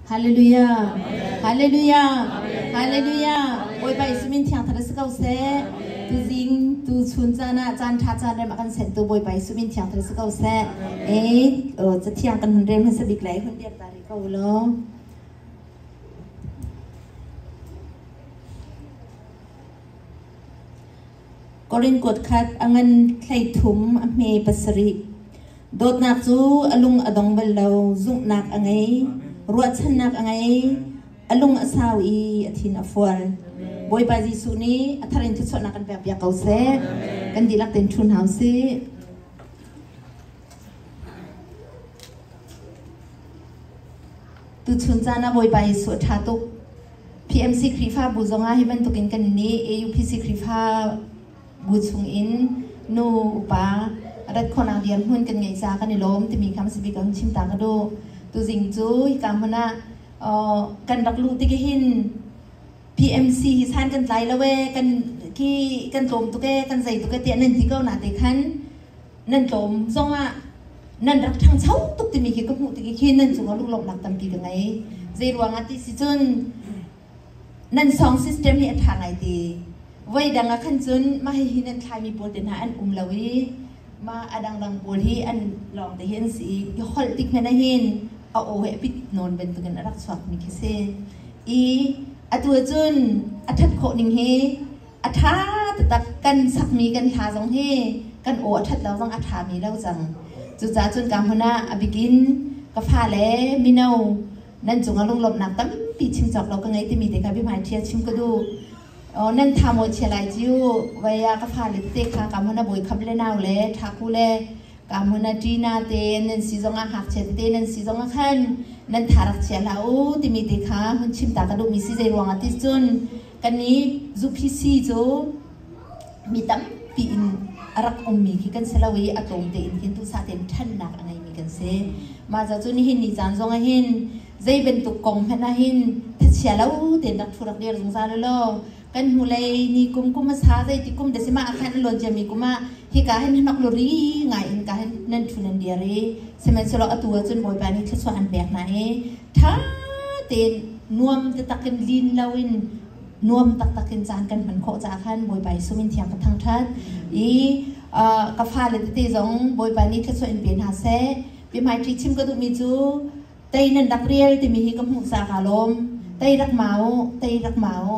Hallelujah. Hallelujah. Hallelujah. Bawipa Jesuh min thiang thar si ko seh. Tuzing tu chun caan ah caan ṭha caan rem a kan sentu Bawipa Jesuh min thiang thar si ko seh. Eh, cathiang kan hun rel hmasa bik lai hun dir ta rih ko law. Korin kuat khat a ngan 13 a hme 7. Dawtnak cu a lung a dong bal lo, zumhnak a ngei, ruahchannak a ngei, a lung a sau i a thin a fual. Bawipa Jesuh nih a thar in thluachuahnak kan pekpiak ko seh. Kan dihlak tein ṭhu hna usih. Tuchun caan ah Bawipa Jesuh a ṭha tuk. PMC Khrihfabu zongah hi bantukin kan nih AUPC Khrihfabu chungin nu upa rat khawhnak dirhmun kan ngeih caah kan i lawm timi kha hmasa bik ah hun chim ta ka duh. Tuzing cu hika hmun ah kan rak luh tik hin PMC hi san kan tlai lo ee, kan khi kan tlawm tuk ee, kan zei tuk ee tiah nan ti ko na te khan nan tlawm zongah nan rak ṭhangcho tuk timi khi ka hmuh tik khi nan cungah lunglawmhnak tampi ka ngei. Zei ruangah ti si cun nan song system hi a ṭha ngai ti. Voi dang ah khan cun mah hihi nan thlaimi pawl te hna an um lo i mah a dangdang pawl hi an lawng te hi an si i holh tik hmanh ah hin a aw hi a pit nawn bantukin a rak chuakmi khi si. I atu ahcun a ṭhat khawh ning hi a ṭha taktak kan sakmi kan hla zong hi kan aw a ṭhat lo zong a ṭhami lo cang. Cucaah cun ka hmun ah a bikin ka fale mino nan cungah lunglawmhnak tampi chim cawk lo ka ngei timi te kha biahmai ṭhia chim ka duh. Nan tha maw chia lai ciu vai ah ka fale tete kha ka hmun ah bawi kham le nau le ṭhaku le ka hmun ah ṭina te nan si zongah ngakchia tete nan si zongah khan nan tha rak chia hlah u timi te kha hun chim ta ka duhmi si zei ruangah ti cun Kannih zuphisi cu mi tampi in a rak ummi khi kan si lo i a tlawm tein hin duhsah tein ṭhannak a ngeimi kan si. Mah ca cu nihin ni caan zong ah hin zei bantuk kong hmanh ah hin thachia lo tein rak ṭhu rak dir zungzal u law kan hnulei ni kum kum hmasa zeiti kum da si mah ah khan a luan ciami kum ah hika hin hnok luri ngai in ka hin nan ṭhu nan dir i sihmanhsehlaw atu ahcun Bawipa nih thluachuah an pek hna i ṭha tein nuam taktak in lin loin nuam taktak in caan kan hman khawh caah khan Bawipa Jesuh min thiang ka thangṭhat i ka fale tete zong Bawipa nih thluachuah in pe hna seh. Biahmaiṭi chim ka duhmi cu tei nan rak rial timi hi ka hmuh caah kaa lawm. Tei rak ma u, tei rak ma u,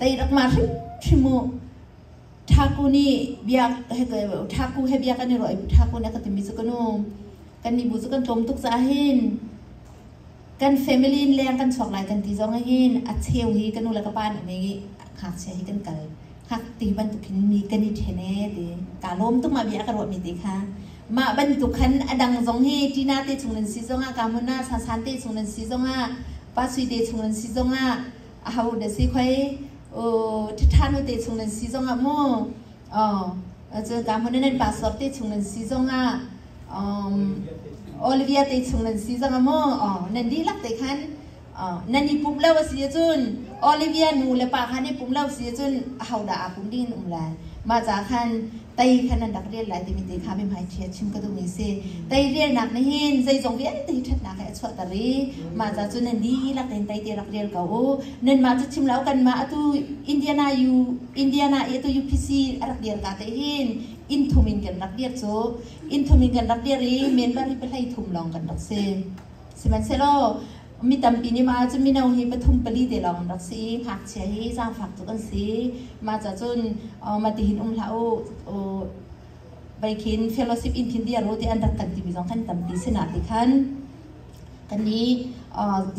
tei rak ma hrimhrim u. Thaku nih biak Thaku he bia kan i ruah i Thaku nih a ka timi cu ka nu kan nih bu cu kan tlawm tuk caah hin Kan family in leng kan chuak lai kan ti zong hin a cheu hi ka nu le ka pa nih mei ngakchia hi kan kal hngak ti bantuk hin mi kan i ṭhen ee ti kaa lawm tuk mah bia ka ruahmi te kha mah bantuk khan a dang zong hi Tina te chung nan si zongah ka hmun ah Sasan te chung nan si zongah Pa Sui te chung nan si zongah aho da si khoi Ṭhaṭha nu te chung nan si zongah mu cu ka hmun nan pastor te chung nan si zongah Olivia te chung nan si zong maw nan dihlak te khan nan i pum lo a si ahcun Olivia nu le pa khan i pum lo si ahcun ahodah aa pum ding in um lai mah ca khan tei khan nan rak rial lai timi te kha mihmai ṭhia chim ka duhmi si tei rialnak nih hin zeizong vialte hi ṭhatnak he a chuahter i mah ca cu nan dihlak tein tei te rak rial ko u nanmah cu chim lo kanmah atu Indiana U Indiana i atu UPC a rak dir ka te hin inn thum in kan rak dir cu inn thum in kan rak dir i member hi pahlei thum lawng kan rak si. Sihmanhsehlaw mi tampi nih mah cu mino hi pathum pali te lawng an rak si i ngakchia hi zaangfak tuk an si. Mah ca cun mah tihin um hlah u vai khin fellowship in khin dir u ti an rak kan timi zong kan tampi sinah ti khan Kan i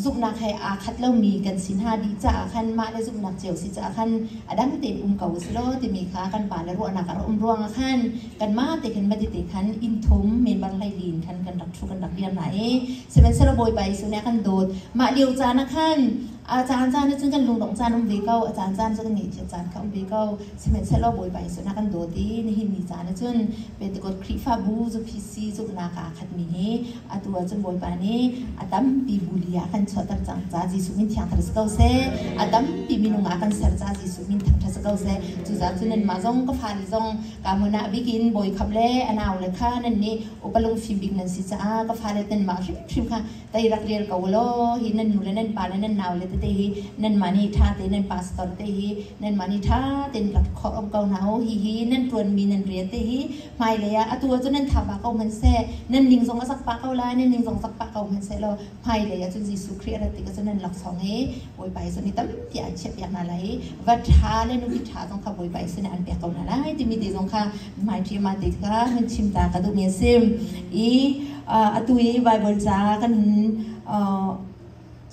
zumhnak he aa khat lomi kan si hna dih caah khan mah le zumhnak cio si caah khan a dang tein um ko usih law timi kha kan pa le ruahnak a rak um ruangah khan kanmah te khan matete khan inn thum member hleili in khan kan rak ṭhu kan rak dir hna i sihmanhsehlaw Bawipa Jesuh nih a kan dawt. Mah lio caan ah khan a caan caan ah cun kan lungdongh caan um ve ko, a caan caan cu kan ngaihchiat caan kha um ve ko. Sihmanhsehlaw Bawipa Jesuh nih a kan dawt i nihin ni caan ah cun Pentecost Khrihfabu zuphisi zumhnak aa khatmi hi atu ahcun Bawipa nih a tampi buli ah a kan chuahter cang ca Jesuh min thiangthar si ko seh. A tampi minung ah a kan ser ca Jesuh min thangṭhat. si ko seh. Cucaah cun nanmah zong ka fale zong ka hmun ah bikin bawi khap le a nau le kha nan nih upa lungfim bik nan si caah ka fale nanmah hrimhrim kha tei rak rel ko law hi nan nu le nan pa le nan nau le tete hi nanmah nih ṭha tein nan pastor te hi nanmah nih ṭha tein rak khawh ko hna u. Hihi nan ṭuanmi nan rian te hi hmailei ah atu ahcun nan tha pah ko hmanhseh, nan ning zong a zak pah ko lai, nan ning zong zak pah ko hmanhseh law hmailei ah cun Jesuh Khrih a rat tikah cun nan laksawng hi Bawipa Jesuh nih tampi an chiahpiak hna lai i va ṭha le nupi ṭha zong kha Bawipa Jesuh nih an pek ko hna lai timi te zong kha hmaiṭhi mah te kha hun chim ta ka duhmi a si. I atu i Baibal ca kan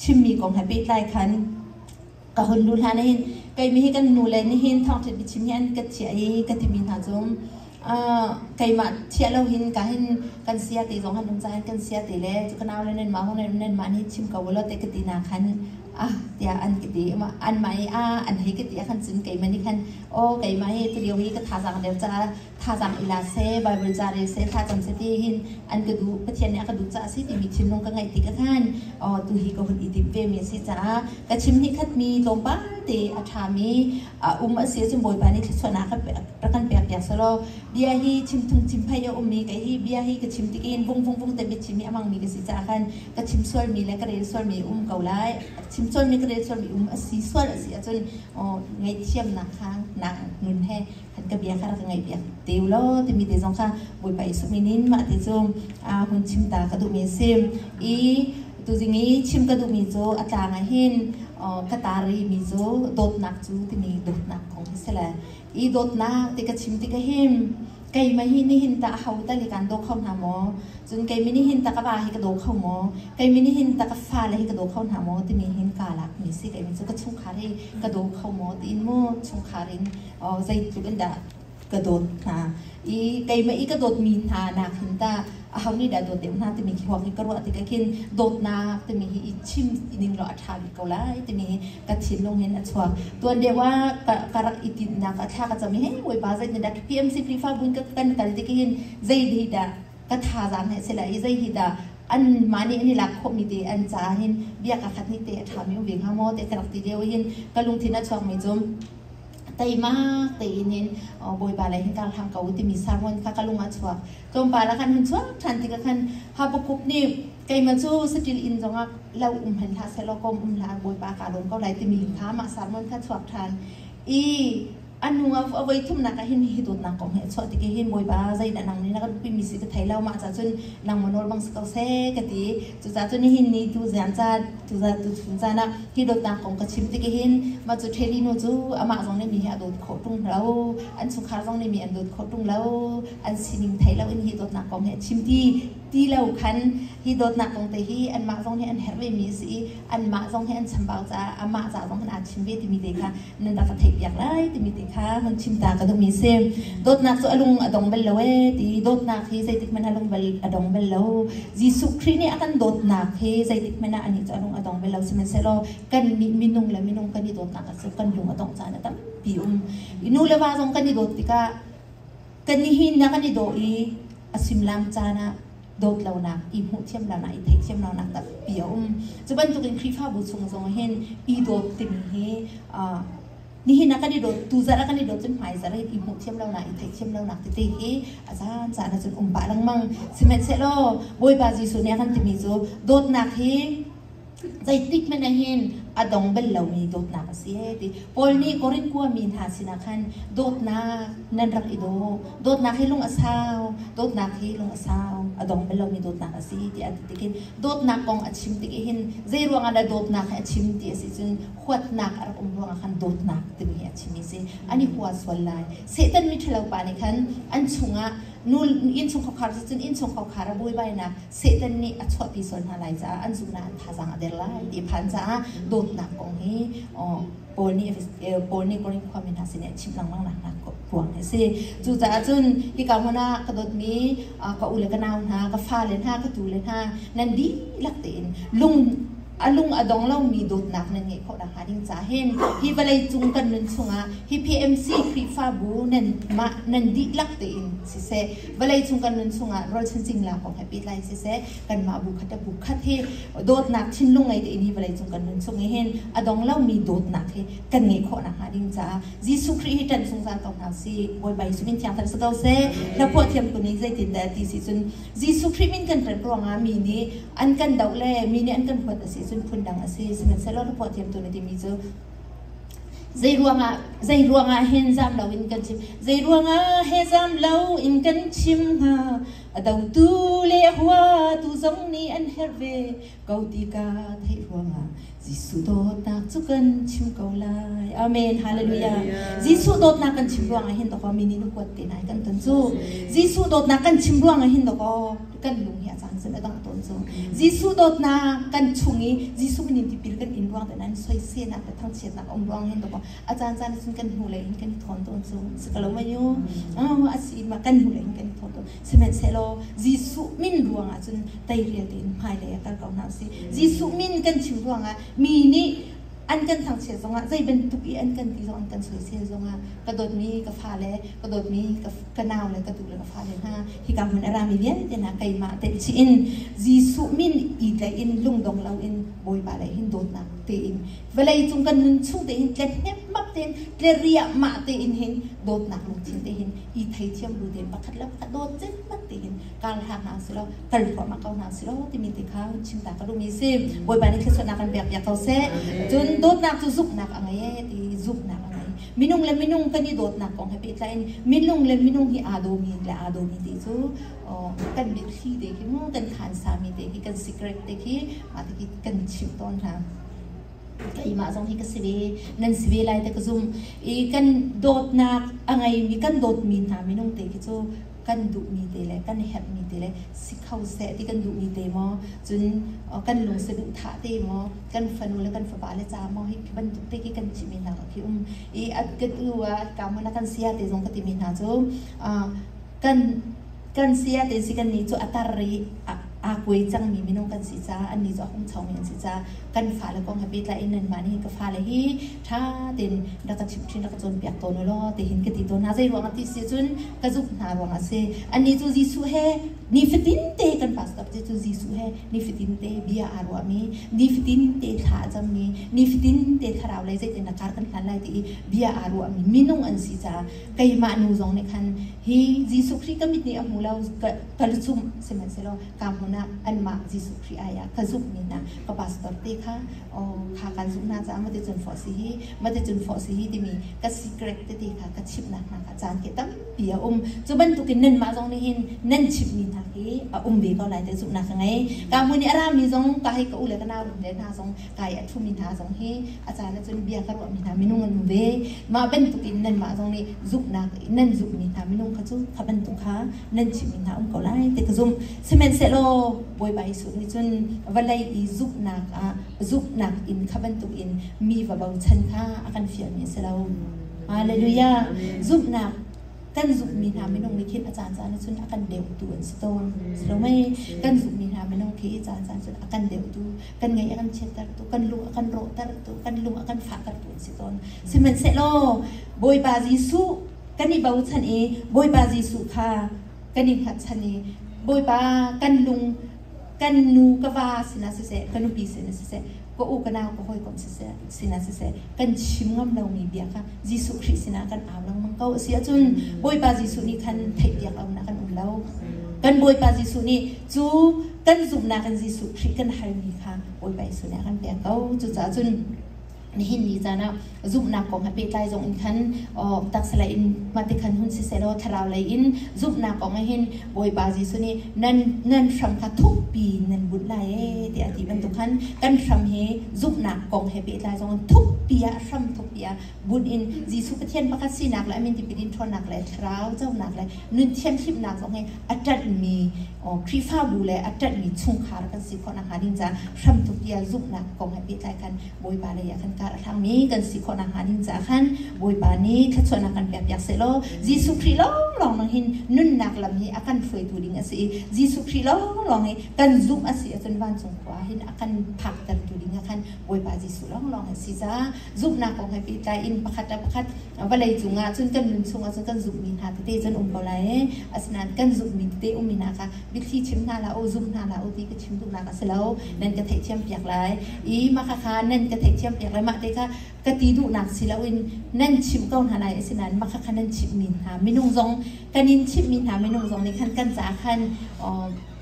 chimmi kong he pehtlai khan ka hun lu hlan hin keimi hi kan nu le nihin thawngṭha biachim hi an ka thiah i ka timi hna cu keimah thiah lo hin ka hin kan sia te zong han um cain kan sia te le cu ka nau le nan mah hong nan mah nih chim ko lo te ka ti na khan ah tiah an ka ti an mah i ah an hei ka ti ah khan cun keimah nih khan aw keimah hi tulio hi ka thazaang deuh caah thazaang i la seh, Bible ca rel seh, thlacam seh ti hin an ka duh, Pathian nih a ka duh caah a si timi thinlung ka ngeih tik ah khan tu hi ka hun i timh ve mi a si caah ka chim hnih khat mi tlawmpal te a ṭhami a um a si ahcun Bawipa nih thluachuahnak rak kan pek piak selaw bia hi chim thung chim phei a ummi kei hi bia hi ka chim tik in vung vung vung te biachim hi a hmangmi ka si caah khan ka chim sualmi le ka rel sualmi um ko lai chim sualmi ka rel sualmi um a si sual a si ahcun ngaihthiamnak kha nak nun he kan ka bia kha rak ka ngaih piak te u law timi te zong kha Bawipa Jesuh min in mah te cu hun chim ta ka duhmi a si. I tuzing i chim ka duhmi cu a tlang ah hin ka tari mi cu dawtnak cu timi dawtnak kong hi si le i dawtnak ti ka chim tikah hin keimah hi nihin ta aho tal hi kan daw kho hna maw? Cun keimah nihin ta ka va hi ka daw kho maw? Keimah nihin ta ka fale hi ka daw kho hna maw? Timi hin kaa lakmi si. Keimah cu ka chungkhar hi ka daw kho maw tiin mu chungkhar in zeitluk in dah ka dawt hna i keimah i ka dawtmi hna nak hin tah aho nih dah dawt deuh hna timi khi huak hi ka ruah tikah khin dawtnak timi hi i chim ning law a ṭha bik ko lai timi hi ka thinlung hin a chuak. Tuan deuh ah ka rak i tinhnak a thla ka cam i hei Bawipa zeitin dah PMC Khrihfabu in kan kal tik hin zei hi dah ka thazaang he si lai i zei hi dah an mah nih an i lak khawhmi te an ca hin bia ka khat nih te a ṭhami um ve hnga maw te ka rak ti lio hin ka lungthin a chuakmi cu teimak tein hin Bawipa lei hin kar hlang ko timi sermon kha ka lung ah chuak. Tlawmpal ah khan hun chuak ṭhan tikah khan Habakkuk nih keimah cu saṭil inn zongah lo um hmanh hlah sehlaw kom um hlah Bawipa kaa lawm ko lai timi kha mah sermon kha chuak ṭhan. I a hnu a voi thumnak ah hin hi dawtnak kong he a chuah tik hin Bawipa zeidah nang nih na ka duhpimi si ka thei lo mah cah cun nangmah nawl bang si ko seh ka ti. Cucaah cun nihin ni tu zan ca tu chun caan ah hi dawtnak kong ka chim tik hin mah cu Ṭheli nu cu amah zong nih mi hi a dawt khawh ṭung lo, an chungkhar zong nih mi an dawt khawh ṭung lo, an sining thei lo in hi dawtnak kong hi a chim ti ti lo khan hi dawtnak kong te hi anmah zong nih an herh ve mi a si i anmah zong hi an chambau caah amah ca zong hin aa chim ve timi te kha nan rak ka theihpiak lai timi te kha hun chim ta ka duhmi a si. Dawtnak cu a lung a dong bal lo ee ti dawtnak hi zeitik hmanh a lung bal a dong bal lo. Jesuh Khrih nih a kan dawtnak hi zeitik hmanh ah anih cu a lung a dong bal lo. Sihmanhsehlaw kan nih minung le minung kan i dawtnak ah cun kan lung a dongh caan a tampi um. Nu le va zong kan i dawt tikah kan nihin na kan i daw i a simlam caan ah dawt lonak, i hmuh thiam lonak, i theih thiam lonak tampi a um. Cu bantukin Khrihfabu chung zong hin i dawt timi hi nihin ah kan i dawt, tuzarh ah kan i dawt cun hmaizarh i hmuh thiam lonak, i theih thiam lonak tete hi a caan caan ah cun um pah lengmang. Sihmanhsehlaw Bawipa Jesuh nih a kan timi cu dawtnak hi zeitik hmanh ah hin a dong bal lomi dawtnak a si ee ti. Paul nih Korin khuami hna sinah khan dawtnak nan rak i daw. Dawtnak hi lung a sau, dawtnak hi lung a sau, a dong bal lomi dawtnak a si tiah a ti tikin dawtnak kong a chim tik hin zei ruangah dah dawtnak hi a chim ti a si cun huatnak a rak um ruangah khan dawtnak timi hi a chim i si. An i hua sual lai. Satan mi ṭhalo pa nih khan an chungah nu innchung khuakhar cu cun innchung khuakhar a buaibainak Satan nih a chuahpi sual hna lai caah an zumhnak an thazaang a der lai ti phan caah dawtnak kong hi Paul nih Paul nih Korin khuami hna sin a chimh lengmang nak hna ruang hi a si. Cucaah cun hika hmun ah ka dawtmi ka u le ka nau hna, ka fale hna, ka tule hna nan dihlak tein lung. A lung a dong lomi dawtnak nan ngeih khawh nakhnga ding ca hin hi vawlei cung kan nun chungah hi PMC Khrihfabu nan mah nan dihlak tein siseh, vawlei cung kan nun chungah rualchan cingla kong he pehtlai siseh, kanmah bu khat le bu khat hi dawtnak thinlung ngei tein hi vawlei cung kan nun chung i hin a dong lomi dawtnak hi kan ngeih khawh nakhnga ding caah Jesuh Khrih hi ṭanh zungzal ko hna usih. Bawipa Jesuh min thiang si ko seh. Hlaphuah thiam tu nih zeitindah ti si cun Jesuh Khrih min kan ṭanh ruangah mi nih an kan doh le mi nih an kan huat a si cun phundang a si. Sihmanhsehlaw hlaphuah thiam tu nih timi cu zei ruangah hin zam lo in kan chim, zei ruangah he zam lo in kan chim hnga? A dotu le a huatu zong nih an herh ve ko ti ka theih ruangah Jesuh dawtnak cu kan chim ko lai. Amen. Hallelujah. Jesuh dawtnak kan chim ruangah hin dakaw mi nih na huat te nai kan ton cu. Jesuh dawtnak kan chim ruangah hin dakaw kan lung hi a caan cun a dang tawn cu. Jesuh dawtnak kan chung i Jesuh min in tipil kan in ruang te nan soisenak le thangchiatnak um ruang hin dakaw a caan caan cun kan hnu lei in kan i thawn tawn cu. Sikalo ma yu? A si ma kan hnu lei in kan i thawn tawn. Sihmanhsehlaw Jesuh min ruangah cun teirial tein hmailei ah kal ko hna usih. Jesuh min kan chim ruangah mi nih an kan thangchiat zongah, zei bantuk i an kan ti zong, an kan soisel zongah, ka dawtmi ka fale, ka dawtmi ka nau le ka tu le ka fale hna, hika hmun a rami vialte hna, keimah telh chih in Jesuh min i tlaih in lungdong loin Bawipa lei hin dawtnak tein vawlei cung kan nun chung tein tle hnepmap tein, tle riahmah tein hin, dawtnak lungthin te hin i theithiam bu tein, pakhat le pakhat dawt cetmat tein kal hlah hna si law, kal thluahmah ko hna si law timi te kha chim ta ka duhmi si. Bawipa nih thluachuahnak kan pek piak ko seh. Cun dawtnak cu zumhnak a ngei e ti, zumhnak a ngei. Minung le minung kan i dawtnak kong he pehtlai in, minung le minung hi aa dawmi le aa dawmi ti cu kan mitthli te khi mu, kan khansami te khi, kan secret te khi, mah te khi kan chimh tawn hna. Keimah zong hi ka si ve, nan si ve lai te ka zum i kan dawtnak a ngeimi, kan dawtmi hna minung te khi cu kan duhmi te le kan herhmi te le si kho seh ti kan duhmi te maw, cun kan lung saduhthah te maw, kan fanu le kan fapa le ca maw, hi bantuk te khi kan chimmi hna khi um i kan u ah ka hmun ah kan sia te zong ka timi hna cu kan kan sia te si, kan nih cu a tar i aa kuai cangmi minung kan si caah, annih cu a hungchomi an si caah, kan fale kong he pehtlai in nanmah nih ka fale hi ṭha tein rak ka chimhhrin, rak ka cawnpiak tawn u law tihin ka ti tawn hna. Zei ruangah ti si cun ka zumh hna ruangah a si. Annih cu Jesuh he nifatin te, kan pastor te cu Jesuh he nifatin te bia aa ruahmi, nifatin te thla a cammi, nifatin te thlarau lei zeitin dah kar kan hlan lai ti i bia aa ruahmi minung an si caah, keimah nu zong nih khan hi Jesuh Khrih ka mit nih a hmu lo, ka zumh, sihmanhsehlaw ka hmun ah anmah Jesuh Khrih ai ah ka zumhmi hna ka pastor te kha kha kan zumh hna caah mate cun fawh si hi, mate cun fawh si hi timi ka secret tete kha ka chimhnak hna kha caan khi tampi a um. Cu bantukin nanmah zong nih hin nan chimhmi hna khi a um ve ko lai ti zumhnak ka ngei. Ka hmun i a rami zong ka hei ka u le ka nau le hna zong, kai a ṭhumi hna zong hi a caan ahcun bia ka ruahmi hna minung an um ve. Mah bantukin nanmah zong nih zumhnak nan zumhmi hna minung kha cu kha bantuk kha nan chimhmi hna um ko lai ti ka zumh. Sihmanhsehlaw Bawipa Jesuh nih cun vawlei i zumhnak ah zumhnak in kha bantukin mi va bochan kha a kan fialmi a si lo. Hallelujah. Zumhnak kan zumhmi hna minung nih khin a caan caan cun a kan deuhtu an si tawn. Si lo mei? Kan zumhmi hna minung khi caan caan cun a kan deuhtu, kan ngaih a kan chiattertu, kan lung a kan rawhtertu, kan lung a kan fahtertu an si tawn. Sihmanhsehlaw Bawipa Jesuh kan i bochan i Bawipa Jesuh kha kan i hngatchan i Bawipa kan lung, kan nu ka va sinah siseh, ka nupi sinah siseh, ka u ka nau ka hawikom siseh sinah siseh, kan chim ngam lomi bia kha Jesuh Khrih sinah kan au lengmang ko a si ahcun, Bawipa Jesuh nih khan theihpiak lo nak kan um lo. Kan Bawipa Jesuh nih cu kan zumhnak in Jesuh Khrih kan halmi kha Bawipa Jesuh nih a kan pek ko. Cucaah cun nihin ni caan ah zumhnak kong he pehtlai zong in khan taksa lei in mah ti khan hun siseh law, thlarau lei in zumhnak kong ah hin Bawipa Jesuh nih nan nan hram kha thukpi nan bunh lai ee tiah a ti bantuk khan, kan hram hi zumhnak kong he pehtlai zong in thukpi ah, hram thukpi ah bunh in, Jesuh Pathian pakhat sinak le a min tipil in ṭhawnnak le thlarau conak le nun thianhlimnak zong hi a ṭanhmi Khrihfabu le a ṭanhmi chungkhar kan si khawh nakhnga ding caah, hram thukpi ah zumhnak kong he pehtlai khan Bawipa lei ah khan kar a hlangmi kan si khawh nakhnga ding caah khan Bawipa nih thluachuahnak kan pek piak seh law, Jesuh Khrih lawnglawng nang hin nunnak lam hi a kan hruaitu ding a si i Jesuh Khrih lawnglawng hi kan zumh a si ahcun vancung khua hin a kan kan phaktertu ding ah khan Bawipa Jesuh lawnglawng a si caah zumhnak kong he pehtlai in pakhat le pakhat vawlei cungah cun kan nun chungah cun kan zumhmi hna tete cun um ko lai i asinain kan zumhmi tete ummi hna kha biathli chim hna hlah u, zum hna hlah u ti ka chim duhnak a si lo. Nan ka theihthiam piak lai i mah khakha nan ka theihthiam piak lai. Mah te kha ka ti duhnak si loin nan chimh ko hna lai. Asinain mah khakha nan chimhmi hna minung zong kan in chimhmi hna minung zong nih khan kan caah khan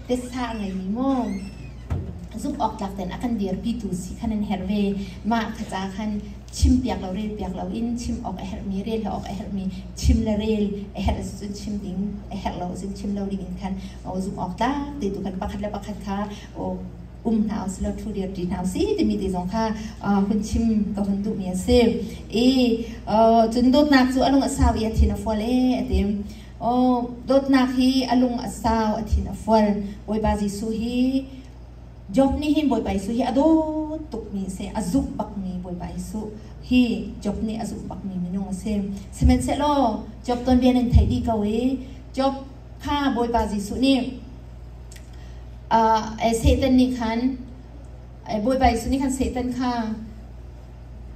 tessa a ngeimi maw zumh awk tlak tein a kan dirpitu si khan an herh ve. Mah kha ca khan chimpiak lo relpiak lo in chim awk a herhmi rel awk a herhmi chim le rel a herh cun chim ding a herh lo cun chim lo ding in khan zumh awk tlak te tu khan pakhat le pakhat kha um hna usih thu dir ṭi hna usih timi te zong kha hun chim ka hun duhmi a si. I cun dawtnak cu a lung a sau i a thin a fual e a ti. Dawtnak hi a lung a sau a thin a fual. Bawipa Jesuh hi Job nih hin Bawipa Jesuh hi a dawt tukmi a si, a zumh bakmi Bawipa Jesuh hi Job nih a zumh bakmi minung a si. Sihmanhsehlaw Job tuanbia nan theih dih ko i Job kha Bawipa Jesuh nih Satan nih khan Bawipa Jesuh nih khan Satan kha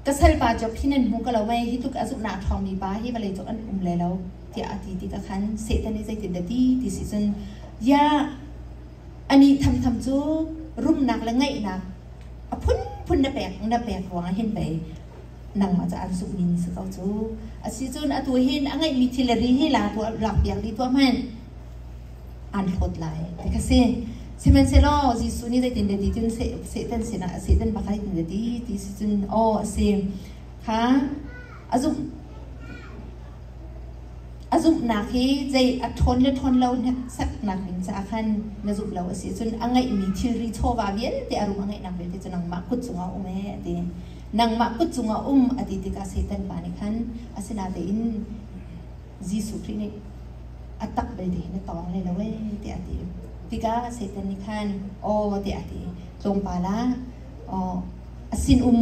ka salpa Job hi nan hmu ko lo mei hi tluk a zumhnak a ṭhawngmi pa hi vawlei cung an um le lo tiah a ti tikah khan Satan nih zeitindah ti ti si cun ya Anih thamtham cu rumnak le ngaihnak a phunphun na pek ruangah hin pei nangmah cu an zumhmi na si ko cu. Asicun atu hin a ngeihmi thil le ri hi la tuah lakpiak dih tuah hmanh an hlawt lai ti kha si. Sihmanhsehlaw Jesuh nih zeitin dah ti cun Satan sinah Satan bak zeitin dah ti ti si cun aw a si kha a zumh A zumhnak hi zei a ṭhawn le ṭhawn lo hneksaknak ding caah khan na zumh lo a si cun a ngeihmi thilri chawva vialte a rum a ngeihnak vialte cu nangmah kut cungah a um ee a ti. Nangmah kut cungah um a ti tikah Satan pa nih khan asinatein Jesuh Khrih nih a tak belte hin a tawng le lo ee tiah a ti. Tikah Satan nih khan aw tiah a ti. Tlawmpal ah aw a sinum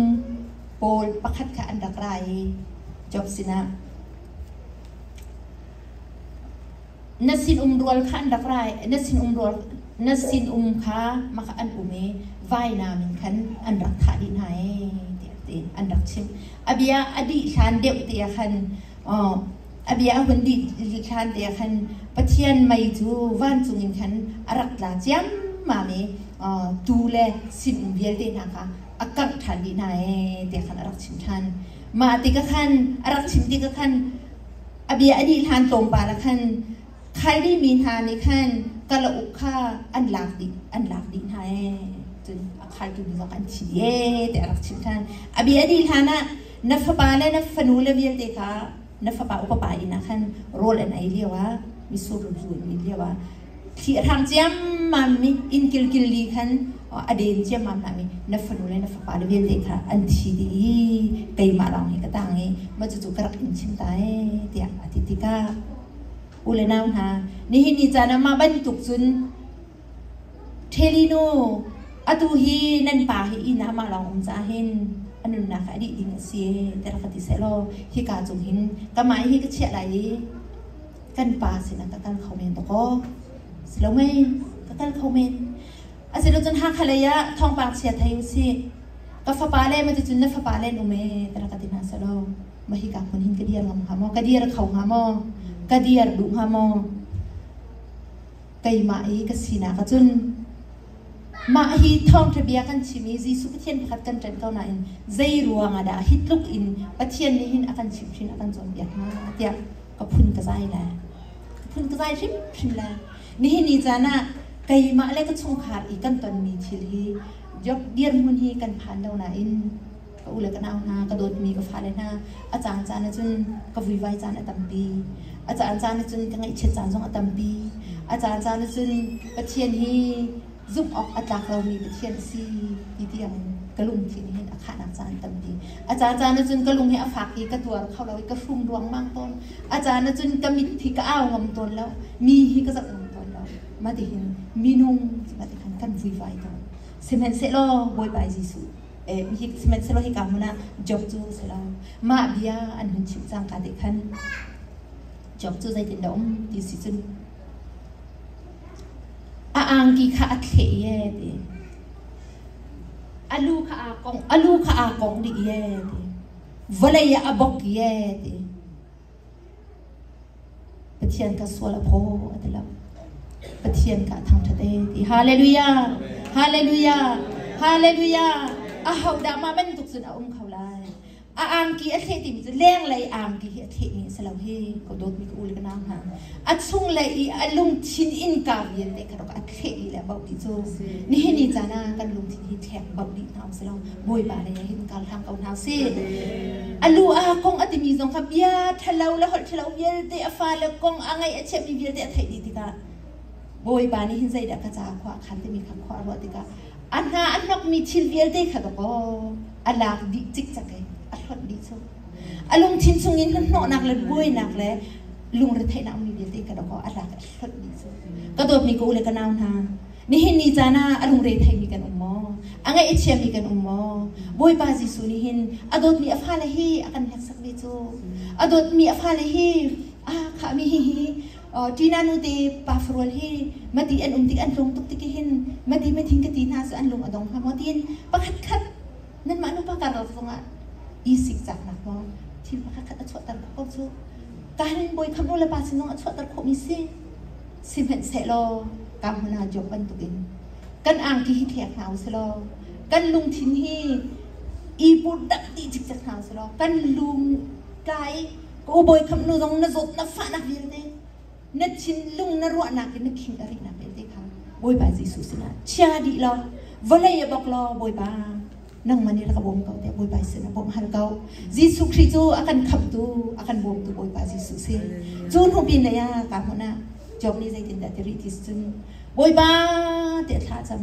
pawl pakhat kha an rak ra i Job sinah Na sinum rual kha an rak ra i na sinum rual na sinum kha maka an um i vainam in khan an rak thah dih hna ee tiah ti an rak chim. A bia a dih hlan deuh te ah khan a bia a hun dih hlan te ah khan Pathian mei cu vancung in khan a rak tla ciammam i tuu le sinum vialte hna kha a kangh ṭhan dih hna ee tiah khan a rak chim ṭhan. Mah tikah khan a rak chim tikah khan a bia a dih hlan tlawmpal ah khan Khairi mi hna nih khan kalauk kha an lak dih an lak dih hna ee cun a khaltu mi zong an thi dih ee tiah a rak chim ṭhan. A bia a dih hlan ah na fapa le na fanu le vialte kha na fapa upa pa inn ah khan rawl an ei lio ah mitsur zu an din lio ah thli a hrang ciammam mi inn kilkil li khan a den ciammam hna mi na fanu le na fapa le vialte kha an thi dih i keimah lawng hi ka tang i mah cucu ka rak in chim ta ee tiah a ti tikah u le nau hna nihin ni caan ah mah bantuk cun Ṭhelinu atu hi nan pa hi inn ah mah lawng um caah hin a nunnak a dih ding a si ti rak ka ti sehlaw hika cung hin kamah hi ka chiah lai i kan pa sinah ka kal kho men dakaw si lo mei ka kal kho men asilocun Hakha lei ah thawngpang chia thei usih ka fapa le ma ticun na fapa le an um ee ti rak ka ti hna selaw ma hika hmun hin ka dir ngam hnga maw ka dir kho hnga maw ka dir duh hnga maw keimah i ka sinak ahcun mah hi thawngṭha bia kan chim i Jesuh Pathian pakhat kan ṭanh ko nain zei ruang ah dah hi tluk in Pathian nih hin a kan chimhhrin a kan cawnpiak hnga tiah ka phun ka zai lai ka phun ka zai hrimhrim lai nihin ni caan ah keimah le ka chungkhar i kan tonmi thil hi Job dirhmun hi kan phan lo nain ka u le ka nau hna ka dawtmi ka fale hna a caan caan ahcun ka vuivai caan a tampi a caan caan ahcun ka ngaihchiat caan zong a tampi a caan caan ahcun Pathian hi zumh awk a tlak lomi Pathian a si ti tiang ka lungthin hin a khahnak caan tampi a caan caan ahcun ka lung hi a fak i ka tuar kho lo i ka hrum ruangmang tawn a caan ahcun ka mit hi ka au ngam tawn lo mi hi ka zoh ngam tawn lo matihin minung mati khan kan vuivai tawn sihmanhsehlaw Bawipa Jesuh sihmanhsehlaw hika hmun ah Job cu si lo mah bia an hun chimh cangka te khan Job cu zeitindah um ti si cun a angki kha a thleh i ti. Alu kha aa kong alu kha aa kong dih ye ti. Vawlei ah a bok ye ti. Pathian ka sual a phaw a ti lo. Pathian ka thangṭhat e ti. Hallelujah! Hallelujah! Hallelujah! Ahodah mah bantuk cun a um kho lai? A angki a thleh timi cu lenglei angki hi a thlehmi a si lo hi ka dawtmi ka u le ka nau hna. A chunglei i a lungthin innka vialte kha a thleh dih le a bauh dih cu. Nihin ni caan ah kan lungthin hi thlek bauh dih hna usih law Bawipa lei ah hin kal hlang ko hna usih. A lu aa kong a timi zong kha bia ṭhalo le holh ṭhalo vialte a fale kong a ngaih a chiahmi vialte a theih dih tikah Bawipa nih hin zeidah ka caah khua a khan timi kha khua a ruah tikah a hna a hnokmi thil vialte kha dawkaw a lak dih cikcek i a hlonh dih cu. A lungthin chungin hnahnawhnak le buainak le lungretheihnak ummi vialte kha dawkaw a lak i a hlonh dih cu. Ka dawtmi ka u le ka nau hna, nihin ni caan ah a lungre theimi kan um maw? A ngaih a chiami kan um maw? Bawipa Jesuh nih hin a dawtmi a fale hi a kan hneksak ve cu. A dawtmi a fale hi a khahmi hi hi Ṭina nu te pa farual hi mati an um tik an tlung tuk tik hin mati mathing ka ti hna cu an lung a dong hnga maw tiin pakhat khat nanmah nupa karlak zongah i sikcaknak maw thil pakhat khat a chuahter khawh ko cu. Kahin bawi kham nu le pa sin zong a chuahter khawhmi si. Sihmanhsehlaw ka hmun ah Job bantukin kan angki hi thlek hna usih law kan lungthin hi i purdak dih cikcek hna usih law kan lung kai ka u bawi khamh nu zong na zawt na fahnak vialte na thinlung na ruahnak in na khing a rihnak vialte kha Bawipa Jesuh sinah chia dih law vawlei a bok law Bawipa nangmah nih rak ka bawm ko tiah Bawipa sin ah bawmh hal ko. Jesuh Khrih cu a kan khamhtu, a kan bawmtu Bawipa Jesuh si. Cu hnu pin lei ah ka hmun ah Job nih zeitindah ti rih ti cun Bawipa tiah thla a cam.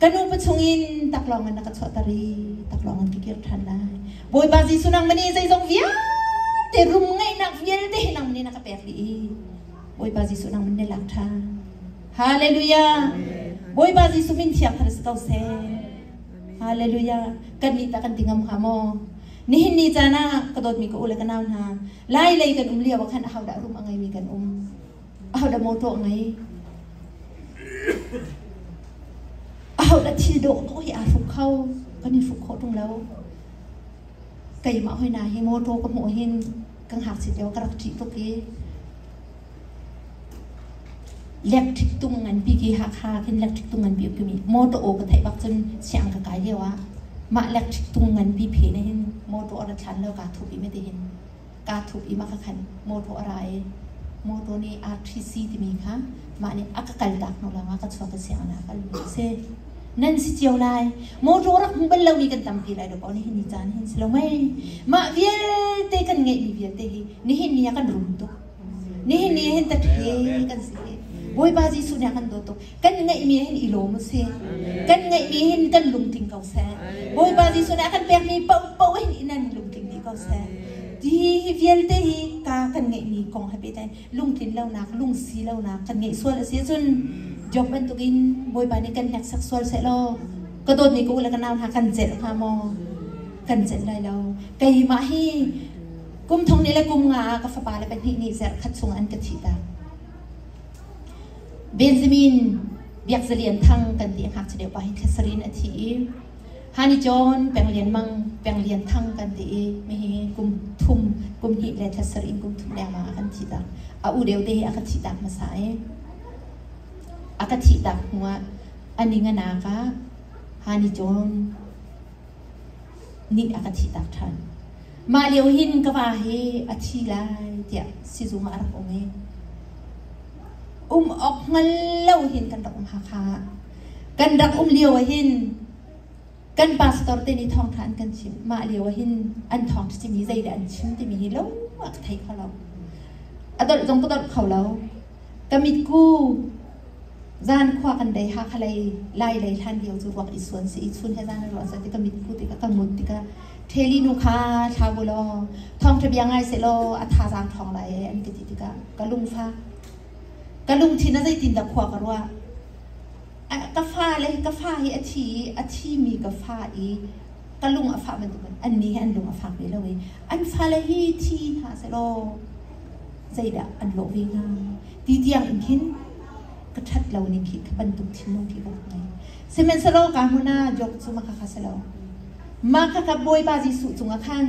Ka nu pachung in taklawng in na ka chuahter i taklawng in ka kir ṭhan lai. Bawipa Jesuh nangmah nih zeizong vialte rum ngeihnak vialte hi nangmah nih na ka pek dih i Bawipa Jesuh nangmah nih na lak ṭhan. Hallelujah. Bawipa Jesuh min thiang thar si ko seh. Hallelujah. Kan nih tah kan ti ngam hnga maw? Nihin ni caan ah ka dawtmi ka u le ka nau hna, lai lei kan um lio ah khan ahodah rum a ngeimi kan um? Ahodah motor a ngei? Ahodah thil dawh dawh hi aa hruk kho? Kan i hruk khawh ṭung lo. Keimah hoi na hi motor ka hmuh hin ka ngakchia lio ka rak ṭih tuk i Electric tung nganpi khi Hakha khin electric tung nganpi um kimi motor aw ka theih bak cun siang ka kai lio ah mah electric tung nganpi phe ne hin motor a ra thlan lo kaa thup i mete hin kaa thup i mah kha khan motor a ra i motor nih RTC timi kha mah nih a ka kal tak hnu lawng ah ka chuak i sianginn ah kal mi a si. Nan si cio lai. Motor rak hmu bal lomi kan tampi lai dawk nihin ni caan hin si lo mei. Mah vialte kan ngeihmi vialte hi nihin ni ah kan rum tuk. Nihin ni hin tathe kan si hi. Bawipa Jesuh nih a kan dawt tuk. Kan ngeihmi hin i lawm u sih. Kan ngeihmi hin kan lungtling ko seh. Bawipa Jesuh nih a kan pekmi paohpaoh hin i nan lungtling dih ko seh. Hi hi vialte hi ka kan ngeihmi kong he pehtlai lungtlin lonak, lungsi lonak kan ngeih sual a si ahcun Job bantukin Bawipa nih kan hneksak sual seh law ka dawtmi ka u le ka nau hna kan celh hnga maw? Kan celh lai lo. Keimah hi Kum thong nih le kum nga ah ka fapa le pahnih nih zarh khat chung an ka thihtak. Benjamin Biak Zalian Thang kan ti ngakchia deuh pa hi thla sarin a thi i Hani John Peng Lian Mang Peng Lian Thang kan ti i mihi kum thum kum hnih le thla sarih in kum thum lengmang a kan thihtak. A u deuh te hi a ka thihtak hmasa i a ka thihtak hnuah a ning a nak ah Hani John nih a ka thihtak ṭhan. Mah lio hin ka va hi a thi lai tiah sizung ah a rak um i um awk hngal lo hin kan rak um Hakha ah. Kan rak um lio ah hin kan pastor te nih thawngṭha an kan chimh. Mah lio ah hin an thawngṭha chim hi zeidah an chim timi hi lo ah ka thei kho lo. A dolh zong ka dolh kho lo. Ka mitku Zan khua kan dei Hakha lei Lai lei hlan lio cu ruak i suan si i chun he zan ruah sa tikah mitku tikah ka ngut tikah Theli nu kha thla bu law thawngṭha bia ngai seh law a thazaang ṭhawng lai e an ka ti tikah ka lungfak ka lungthin a zeitin dah khua ka ruah ka fa le ka fa hi a thi i a thimi ka fa i ka lung a fah bantukin annih hi an lung a fak ve lo i an fale hi thi hna seh law zeidah an lawh ve hnga ti tiang in khin ka ṭhat lo ning khi ka bantuk thinlung khi ka rak ngei. Sihmanhsehlaw ka hmun ah Job cu mah khakha si lo. Mah khakha Bawipa Jesuh cungah khan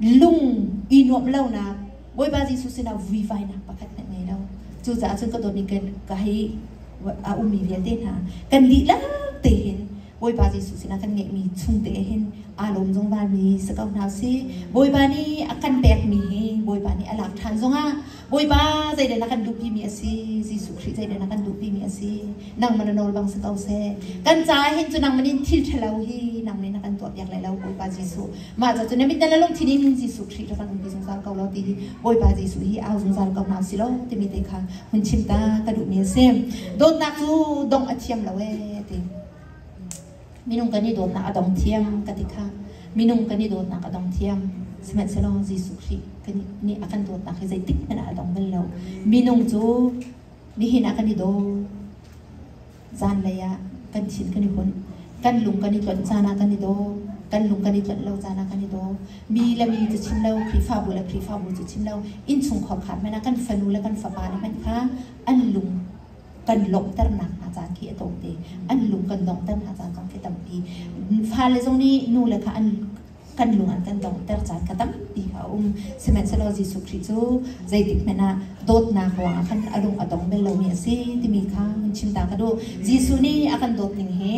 lung i nuamh lonak Bawipa Jesuh sinah vuivainak pakhat hmanh ngei lo. Cucaah cun ka dawtmi ka hi a ummi vialte hna kan dihlak te hin Bawipa Jesuh sinah kan ngeihmi chung te hin aa lawm zungzalmi si ko hna usih. Bawipa nih a kan pekmi hi Bawipa nih a lak ṭhan zongah Bawipa zeidah na kan duhpimi a si? Jesuh Khrih zeidah na kan duhpimi a si? Nangmah na nawl bang si ko seh. Kan caah hin cu nangmah nih thil ṭhalo hi nang nih na kan tuahpiak lai lo Bawipa Jesuh. Mah ca cu na mit na lungthin in Jesuh Khrih rak kan umpi zungzal ko lo ti hi Bawipa Jesuh hi au zungzal ko hna usih law timi te kha hun chim ta ka duhmi a si. Dawtnak cu dongh a thiam lo ee ti. Minung kan i dawtnak a dong thiam ka ti kha. Minung kan i dawtnak a dong thiam. Sihmanhsehlaw Jesuh Khrih kan nih a kan dawtnak hi zeitik hmanh ah a dong bal lo. Minung cu nihin ah kan i daw. Zanlei ah kan thin kan i hunh. Kan lung kan i tlonh caan ah kan i daw. Kan lung kan i tlonh lo caan ah kan i daw. Mi le mi cu chim lo, Khrihfabu le Khrihfabu cu chim lo, innchungkhar kha hmanh ah kan fanu le kan fapa le hmanh kha an lung kan lawmhternak hna caan khi a tlawm te. An lung kan donghter hna caan zong khi tampi. Fale zong nih nu le kha an kan lung an kan donghter caan kha tampi kha a um. Sihmanhsehlaw Jesuh Khrih cu zeitik hmanh ah dawtnak ruangah khan a lung a dong bal lomi a si timi kha hun chim ta ka duh. Jesuh nih a kan dawt ning hi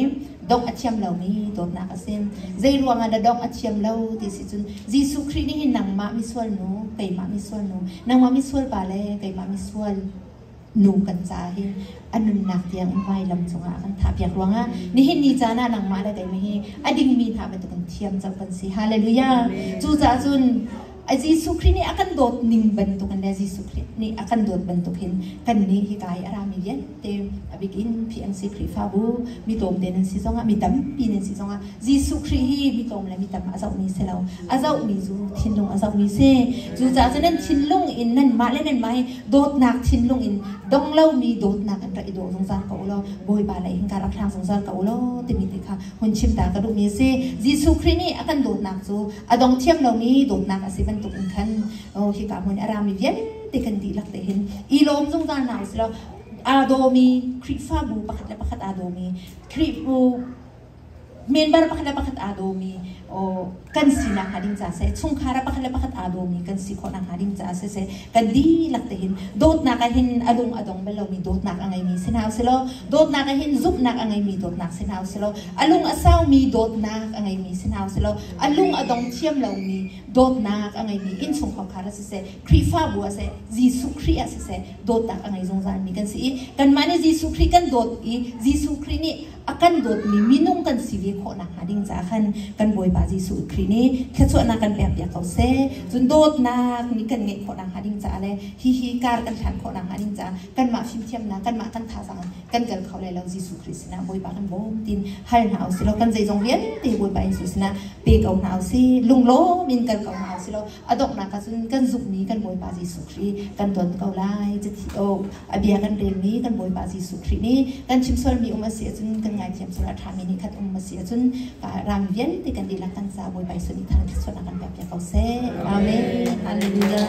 dongh a thiam lomi dawtnak a si. Zei ruangah dah dongh a thiam lo ti si cun Jesuh Khrih nih hin nangmah misual nu, keimah misual nu, nangmah misual pa le keimah misual nu kan caah hin a nunnak tiang in vailam cungah a kan thahpiak ruangah nihin ni caan ah nangmah le keimah hi a dingmi hna bantukin thiam cang kan si. Hallelujah. Cucaah cun Jesuh Khrih nih a kan dawt ning bantukin le Jesuh Khrih nih a kan dawt bantukin kan nih hika i a rami vialte a bikin PMC Khrihfabu mi tlawmte nan si zongah mi tampi nan si zongah Jesuh Khrih hi mi tlawm le mi tam a zohmi si lo a zohmi cu thinlung a zohmi si. Cucaah cun nan thinlung in nanmah le nanmah hi dawtnak thinlung in dong lomi dawtnak in rak i daw zungzal ko u law Bawipa lei hin ka rak hlang zungzal ko u law timi te kha hun chim ta ka duhmi a si. Jesuh Khrih nih a kan dawtnak cu a dong thiam lomi dawtnak a si bantuk in khan hika hmun a rami vialte kan dihlak te hin i lawm zungzal hna usih law aa dawmi Khrihfabu pakhat le pakhat aa dawmi Khrihfu member pakhat le pakhat aa dawmi kan sinak hnga ding caah seh chungkhar ah pakhat le pakhat aa dawmi kan si khawh nakhnga ding caah siseh kan dihlak te hin dawtnak ah hin a lung a dong bal lomi dawtnak a ngeimi si hna usih law dawtnak ah hin zumhnak a ngeimi dawtnak si hna usih law a lung a saumi dawtnak a ngeimi si hna usih law a lung a dong thiam lomi dawtnak a ngeimi innchungkhar ah siseh Khrihfabu ah seh Jesuh Khrih ah siseh dawtnak a ngei zungzalmi kan si i kanmah nih Jesuh Khrih kan dawt i Jesuh Khrih nih a kan dawtmi minung kan si ve khawh nakhnga ding caah khan kan Bawipa Jesuh Khrih nih thluachuahnak kan pekpiak ko seh. Cun dawtnak nih kan ngeih khawh nakhnga ding caah le hihi kar kan hlan khawh nakhnga ding caah kanmah fimthiamnak kanmah kan thazaang kan kal kho lai lo Jesuh Khrih sinah Bawipa kan bawm tin hal hna usih law kan zeizong vialte Bawipa Jesuh sinah pe ko hna usih lunglawm in kal ko hna usih law a donghnak ah cun kan zumhmi kan Bawipa Jesuh Khrih kan ton ko lai cathi o a bia kan relmi kan Bawipa Jesuh Khrih nih kan chim sualmi um a si ahcun kan ngaithiam sual a ṭhami nih khat um a si ahcun ram vialte kan dihlak kan ca Bawipa Jesuh nih thangṭhat sualnak kan pek piak ko seh. Amen. Hallelujah.